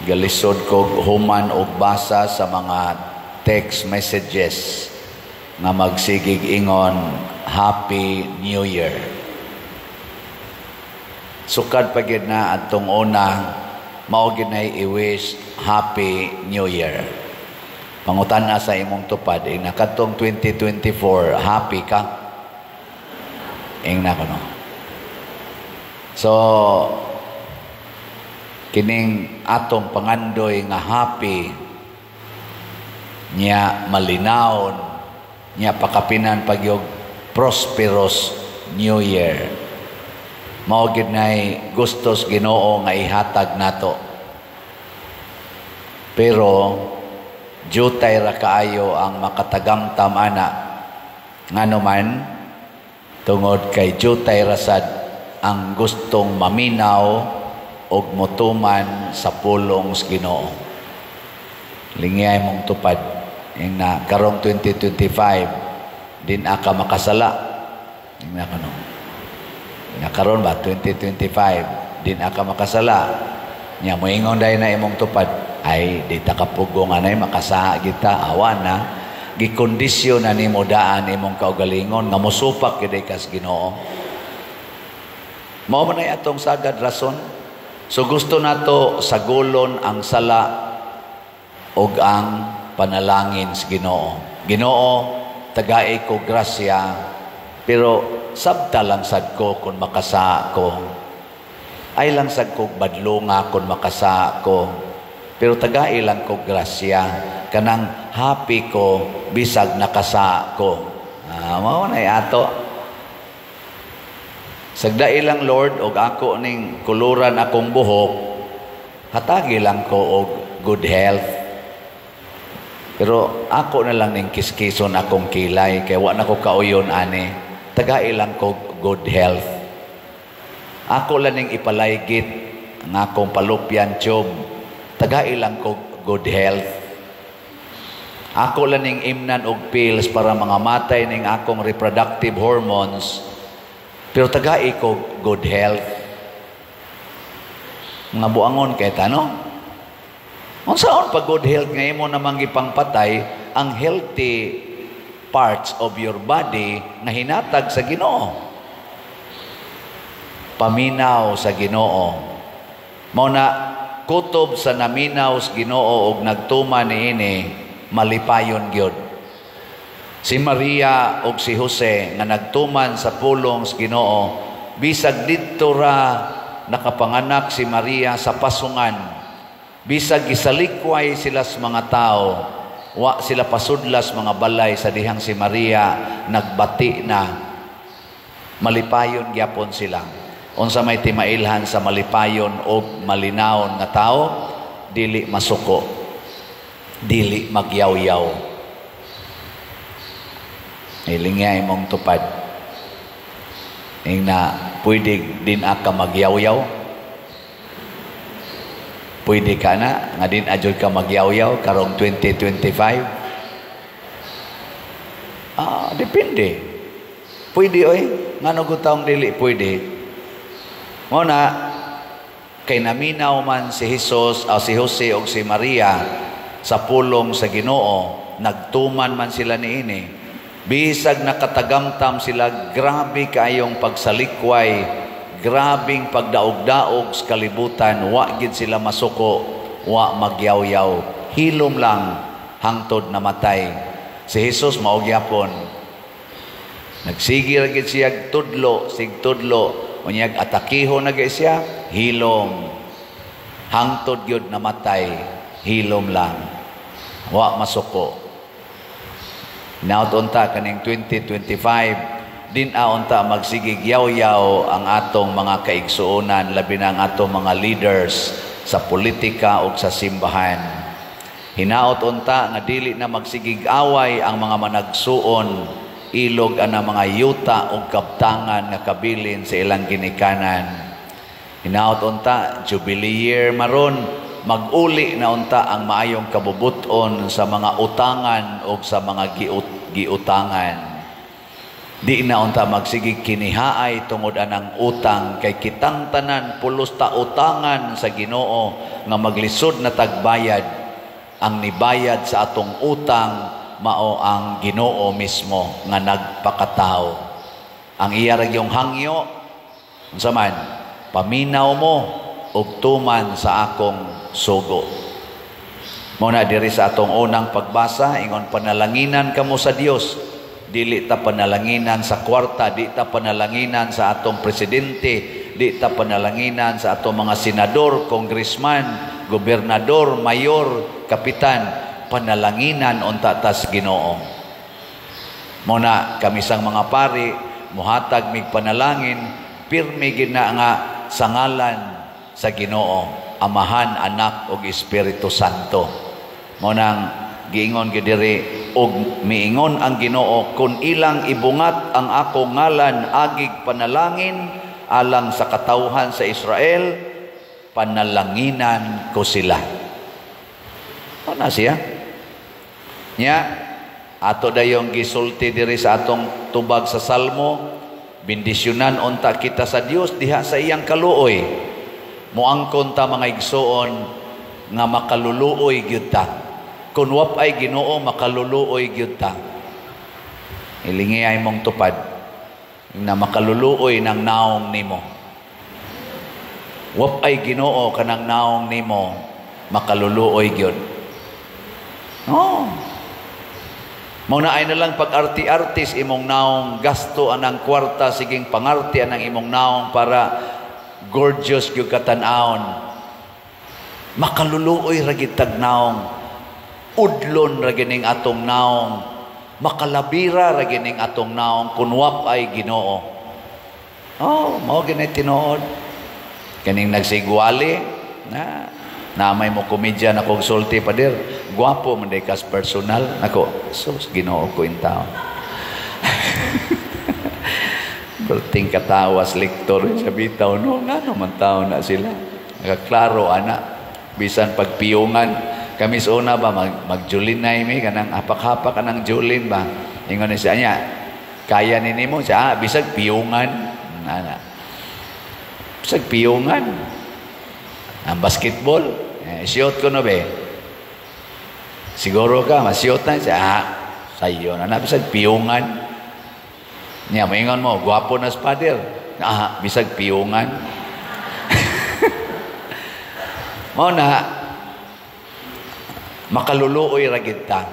Galisod ko human og basa sa mga text messages nga magsigig ingon, "Happy New Year." Sukad pa gyud na atong una, mao gyud nay i-wish Happy New Year. Pangutana sa imong tupad, ing kadtong 2024, happy ka? Ingna ko, no. So, kining atong pangandoy nga happy nya, malinawon nya, pakapinan pagyog prosperous New Year. Mao gid nay gustos Ginoo nga ihatag nato. Pero jutay ra kaayo ang makatagamtam ana. Ngano man? Tungod kay jutay ra sad ang gustong maminaw og motuman sa pulong sa Ginoo. Lingiyay mong tupad ing na karong 2025, din aka makasala. Ing na kano. Nga karon ba, 2025, din aka makasala. Nya moingon dai na imong tupad, "Ay, di ta kapugong anay, makasala kita." Awa na gikondisyon na nimo daan imong kaugalingon nga mosupak gyud kas Ginoo. Mao man ay atong sagad rason. So gusto nato sagulon ang sala ug ang panalangin sa Ginoo. "Ginoo, tagai ko grasya, pero sabta lang sad ko kung makasa ko. Ay lang sad ko badlunga kung makasa ko. Pero tagai lang ko grasya, kanang happy ko bisag nakasa ko." Ah, mao na ato. "Sagdai lang, Lord, og ako ning kuluran akong buhok, hatagi lang ko og good health. Pero ako na lang ning kiskison akong kilay kay wa na ko kauyon ani. Tagai lang ko good health. Ako lang ning ipalaygit ang akong fallopian tube. Tagai lang ko good health. Ako lang ning imnan og pills para mga matay ning akong reproductive hormones. Pero tagai ko good health." Mga buangon kay ta, no? Unsaon pa good health nga imo namang gipangpatay ang healthy parts of your body nga hinatag sa Ginoo? Paminaw sa Ginoo. Mao na kutob sa naminaw sa Ginoo og nagtuman niini, malipayon gyud. Si Maria ug si Jose nga nagtuman sa pulong sa Ginoo, bisag didto ra nakapanganak si Maria sa pasungan, bisag gisalikway sila sa mga tao, wa sila pasudlas mga balay sa dihang si Maria nagbati na, malipayon gyapon sila. Unsa may timailhan sa malipayon og malinawon nga tao? Dili masuko, dili magyawyaw. Ilingya imong tupad. Ing na pwede din aka magyawyaw. Pwede ka na nga din adjud ka magyawyaw karong 2025? Ah, depende. Pwede oy, ngano gutawng dili pwede? Mao na kay naminaw man si Jesus, o si Jose og si Maria sa pulong sa Ginoo, nagtuman man sila niini. Bisag nakatagamtam sila, grabe kaayong pagsalikway, grabing pagdaog-daog sa kalibutan, wa gid sila masuko, wa magyawyaw. Hilom lang hangtod namatay. Si Jesus mao gyapon. Nagsige ra gid siya tudlo, sig tudlo, unyag atakiho na gid siya, hilom. Hangtod gyud namatay, hilom lang. Wa masuko. Naot unta kaning 2025 din unta magsigig yaw-yaw ang atong mga kaigsuonan, labi na ang atong mga leaders sa politika ug sa simbahan. Hinaot unta nga dili na magsigig away ang mga managsuon ilog ana mga yuta ug kabtangan nga kabilin sa ilang ginikanan. Hinaot unta, Jubilee year maron, mag-uli na unta ang maayong kabubuton sa mga utangan o sa mga giutangan. Di na unta magsige kinihaay tungod anang utang, kay kitang tanan pulos ta utangan sa Ginoo nga maglisod na tagbayad. Ang nibayad sa atong utang mao ang Ginoo mismo nga nagpakatao. Ang iya ra gyung hangyo, unsa man? Paminaw mo ug tuman sa akong sugo. Mao na diri sa atong unang pagbasa, ingon, "Panalanginan kamo sa Dios." Dili ta panalanginan sa kwarta, di ta panalanginan sa atong presidente, di ta panalanginan sa atong mga senador, congressman, gobernador, mayor, kapitan. Panalanginan unta tas Ginoo. Mao na kami sang mga pari muhatag mig panalangin, pirmi gid na nga sa ngalan sa Ginoo, Amahan, Anak ug Espiritu Santo. Mao nang giingon gid diri, "Ug miingon ang Ginoo, kon ilang ibungat ang akong ngalan agig panalangin alang sa katawhan sa Israel, panalanginan ko sila." Ano na siya? Nya, ato dayong gisulti diri sa atong tubag sa Salmo, bendisyonan unta kita sa Dios diha sa iyang kaluoy. Moangkon ta, mga igsuon, nga makaluluoy gyud ta. Kung wapay Ginoo, makaluluoy gyud ta. Ilingi ay mong tupad na makaluluoy ng naong nimo. Wapay Ginoo kanang naong nimo, makaluluoy gyud. Oh. Mao na ay na lang pag arti-artis imong naong, gasto anang kwarta, siging pangarti anang imong naong para gorgeous gyud katan-awon. Makaluluoy ra gid tag naong. Udlon ra gining atong naong. Makalabira ra gining atong naong kun wapay Ginoo. Oh, mao gini tinuod. Kaning nagsigwali na namay mo komedya na kog sulti, "Pader, gwapo man day kas personal." Nako, sus, Ginoo ko in taon. Perting katawas lektor sa bitaw no, ngano man taon na sila. Nakaklaro ana bisan pagpiyungan kami sa una ba, magjulin na mi, kanang hapak-hapak kanang julin ba. Ingon ni siya niya, "Kaya ni nimo siya, ah, bisag piyungan." Ana. Bisag piyungan. Ang basketball, eh, siyot ko no be. Siguro ka, masiyot na siya. Ah, sayo na na, bisag piyungan. Niya, maingon mo, "Gwapo na si Father." Ah, bisag piyungan. Mao na, makaluluoy ra gid ta.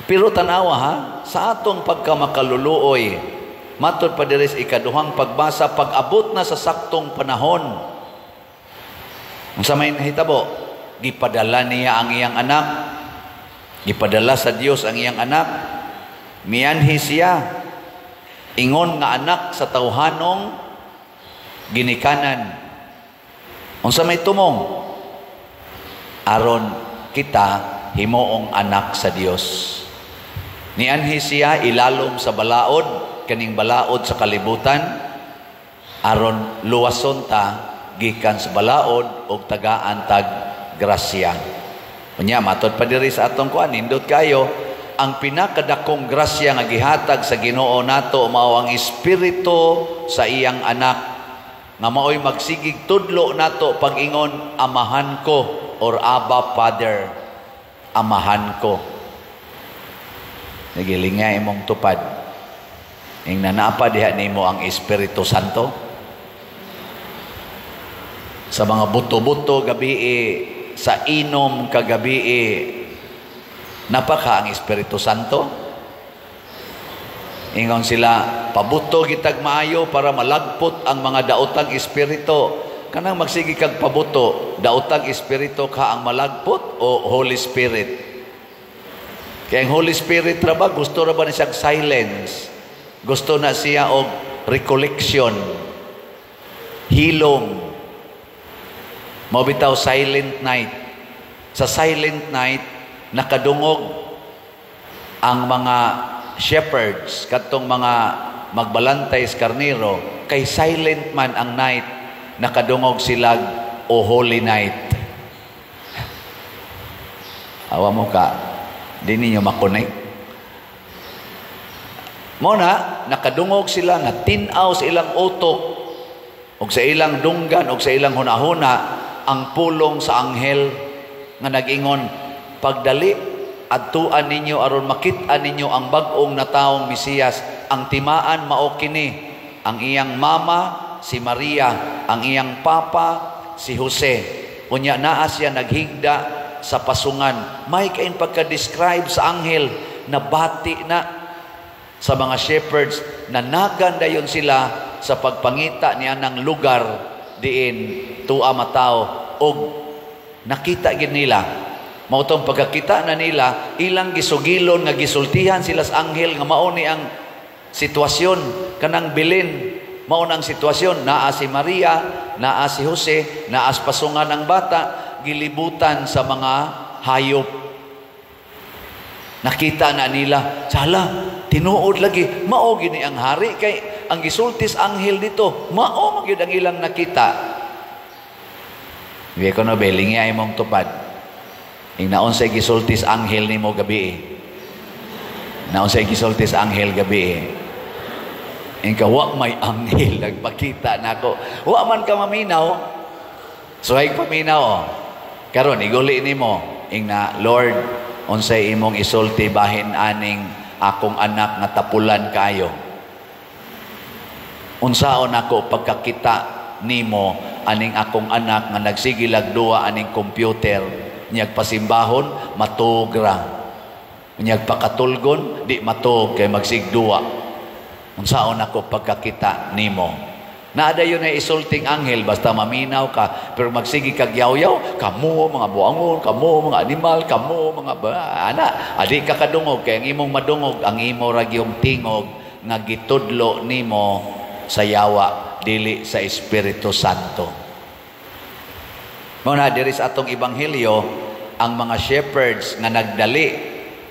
Pero tanawa ha, sa atong pagkamakaluluoy, matod pa diri sa ikaduhang pagbasa, pag-abot na sa saktong panahon, unsa may nahitabo? Gipadala niya ang iyang anak. Gipadala sa Dios ang iyang anak. Mianhi siya ingon nga anak sa tawhanong ginikanan. Unsa may tumong? Aron kita himuong anak sa Dios. Nianhi siya ilalom sa balaod, kaning balaod sa kalibutan, aron luwason ta gikan sa balaod og tagaan tag grasya. Unya matod pa diri sa atong kuan, nindot kayo ang pinakadakong grasya nga gihatag sa Ginoo nato mao ang espiritu sa iyang anak nga maoy magsigig tudlo nato pag-ingon "Amahan ko" or "Abba Father", "Amahan ko." Nagilinga imong tupad. Ing nanapa diha nimo ang Espiritu Santo? Sa mga buto-buto gabi, sa inom kagabi, napaka ang Espiritu Santo? Ingon sila, "Pabuto gitag maayo para malagpot ang mga daotang espiritu." Kanang magsige kag pabuto, daotang espiritu ka ang malagpot o Holy Spirit? Kaya ang Holy Spirit ra ba, gusto ra ba ni siyang silence? Gusto na siya og recollection, hilom. Mao bitaw silent night. Sa silent night, nakadungog ang mga shepherds, katong mga magbalantay sa karnero, kay silent man ang night, nakadungog sila "O Holy Night." Awa mo ka, di ninyo makonect. Mao na nakadungog sila, natin-aw sa ilang utok ug sa ilang dunggan ug sa ilang hunahuna ang pulong sa anghel nga nag-ingon, "Pagdali, adtuan ninyo aron makit-an ninyo ang bag-ong natawong Mesiyas. Ang timaan mao kini: ang iyang mama si Maria, ang iyang papa si Jose. Unya naa siya naghigda sa pasungan." May kain pagka-describe sa anghel, nabati na sa mga shepherds na nagan dayon sila sa pagpangita niya ng lugar diin tua matawo, og nakita gid nila. Mao tong pagkakita na nila, ilang gisugilon nga gisultihan sila sa anghel nga mao ni ang sitwasyon kanang bilin, mao nang sitwasyon, naa si Maria, naa si Jose, naa sa pasungan ang bata, gilibutan sa mga hayop. Nakita na nila, sala, tinuod lagi, mao gini ang hari kay ang gisulti sa anghel dito, mao man gyud ang ilang nakita. Hindi ko no belingi ay mong tupad. Ing naunsay gisulti sa anghel nimo gabi? Naunsay gisulti sa anghel gabi? Ing ka, "Wa may anghel nagpakita nako." Wa man ka maminaw. Suhay paminaw. Oh. Karon iguli nimo ing na, "Lord, unsay imong isulti bahin aning akong anak nga tapulan kayo? Unsaon ako pagkakita nimo aning akong anak nga nagsigilag duwa aning computer, niyag pasimbahon matuog ra, niyag pakatulgon di matuog kay magsigduwa? Unsaon ako pagkakita nimo?" Naa dayon na isulting anghel basta maminaw ka, pero magsige kag yaw-yaw, "Kamo mga buangon, kamo mga animal, kamo mga ba," ana, adi ka kadungog kay ang imong madungog ang imo ra gyung tingog nga gitudlo nimo sa yawa, dili sa Espiritu Santo. Mao na diri sa atong ebanghelyo, ang mga shepherds nga nagdali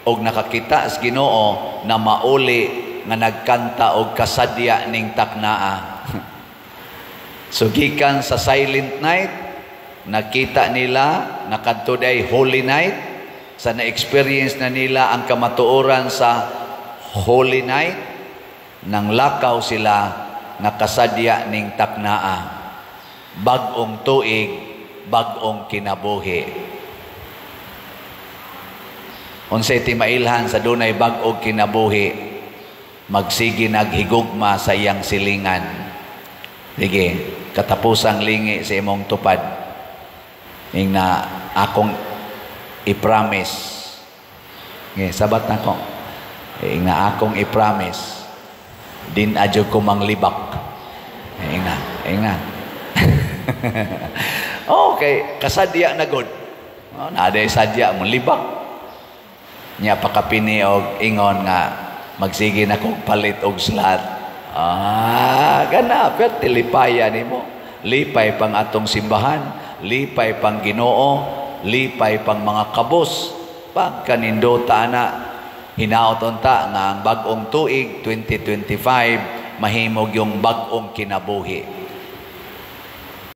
og nakakita sa Ginoo na mauli nga nagkanta og kasadya ning taknaa. So gikan sa Silent Night, nakita nila nakadto day Holy Night, sa na-experience na nila ang kamatuoran sa Holy Night, nang lakaw sila nga kasadya ning taknaa. Bag-ong tuig, bag-ong kinabuhi. Unsay timailhan sa dunay bag-ong kinabuhi? Magsige naghigugma sa iyang silingan. Sige, katapusang lingi sa imong tupad. Ing na, "Akong i-promise." Nge, sabat na ko. Ing na, "Akong i-promise. Din adyo ko manglibak." Ing na, ing na. Okay, kasadya na god. Oh, naaday sadya mo libak. Nya pakapini og ingon nga magsige na kog palit og slot. Ah, gana, pero lipaya nimo. Lipay pang atong simbahan, lipay pang Ginoo, lipay pang mga kabos. Pagkanindota na, hinaot unta nga ang bag-ong tuig 2025 mahimog yung bag-ong kinabuhi.